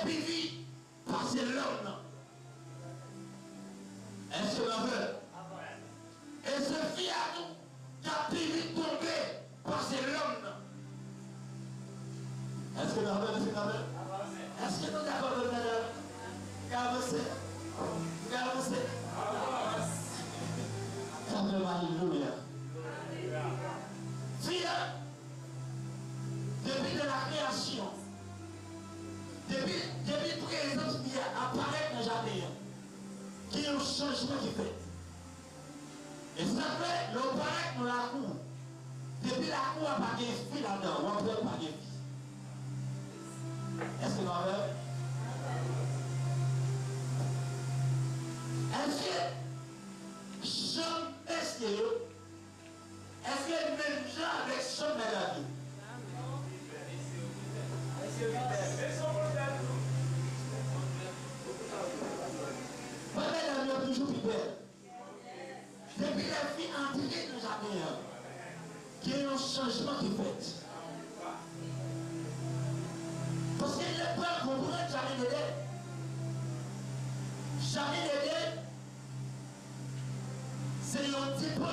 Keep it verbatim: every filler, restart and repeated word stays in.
pi vit pase lòm nan. Èske n avè m? E se fi a tou k ap pi vit tonbe pase lòm nan. Èske n avè m? Èske n avè m? Èske nou dakò avè m, medam? Nou ka avanse? Nou ka avanse? Kanmenm, alelouya. Fi a, depi de la kreyasyon, depi, depi prezans li a ap parèt nan jaden an, gen yon chanjman ki fèt. E sa k fè, lè w parèt nan lakou, depi lakou a pa gen fi ladan, w ap wè pa gen fi. Èske nou avè m? Èske chanm mesye yo, èske l menm jan avèk chanm medam yo? Mwen, medam yo toujou pi bèl. Depi lè fi antre nan jaden an, gen yon chanjman ki fèt. Paske lè pral konprann jaden Edenn, jaden Edenn, se yon depo